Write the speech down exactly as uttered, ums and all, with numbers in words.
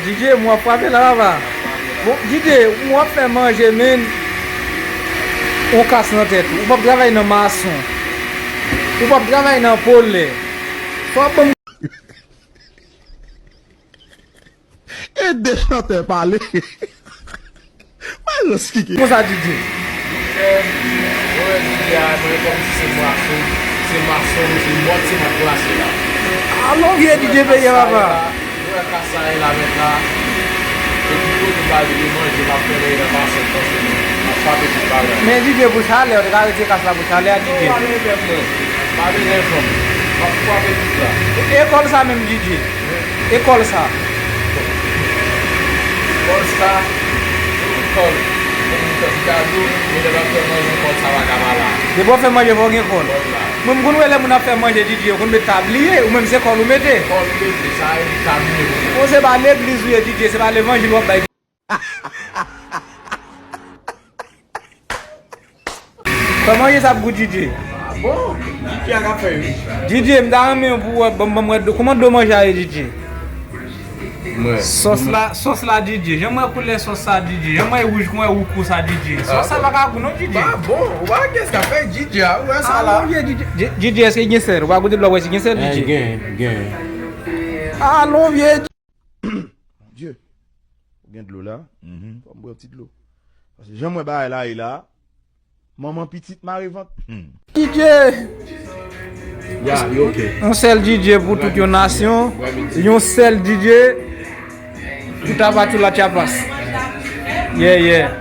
D J, m w ap frape la, papa. Bon, D J, m w ap fè manje, men. On kas nan tèt ou. Ou p ap travay nan mason. Ou p ap travay nan polè. Fò w ap ban m. Ede chantè pale. Mwen reskike. Konsa, D J. Mwen wè D J a, mwen kòmsi se mason, se mason, se mòd, se mòd glase la. Alon vye D J peyi a, papa. Mwen wè kasa e la mèt la. Epi kote m pale de manje, m ap fè manje nan mason, panse m ap frape tout bagay. Men D J, pou chalè, ou te ka retire kas la pou chalè a, D J. Ou pa bezwen pè mwen. Pa bezwen fanm. M ap frape tout la. Ekòl sa menm, D J. Ekòl sa. Kòl sa, kòl, kòl, kado, men lè w ap fè manje, kòl sa pa ka pa la. Depi w ap fè manje, fò w gen kòl. Mwen, m konn wè lè moun ap fè manje, D J, ou konn met tabliye, ou menm se kòl ou mete. Kòl ou mete, sa e tabliye pou mwen. Ou se pa legliz ou ye, D J, se pa levanjil w ap bay. Kòman ye sa ap gou, D J? Bon, ki a ka fè yo? D J, m ta renmen pou wè, ban m, ban m wè do, kòman do manje a ye, D J? Mwen. Sòs la, sòs la, D J. Jan m wè koulè sòs sa, D J. Jan m wè wouj, kon wè woukou sa, D J. Sòs sa pa ka gou, non, D J. Pa bon, ou pa kès ka fè D J a, ou wè sa la. Alon vye D J. D J, èske gen sèl? Ou pa goute dlo wè si gen sèl, D J? Gen, gen. Alon vye. Bondye, ou gen dlo la? Fò m pran ti dlo. Paske jan m wè bagay la ye la, manman pitit mare vant. D J. Ya, yo oke. Yon sèl D J pou tout yon nasyon. Yon sèl D J pou Tapatula Chiapas. Yeah, yeah.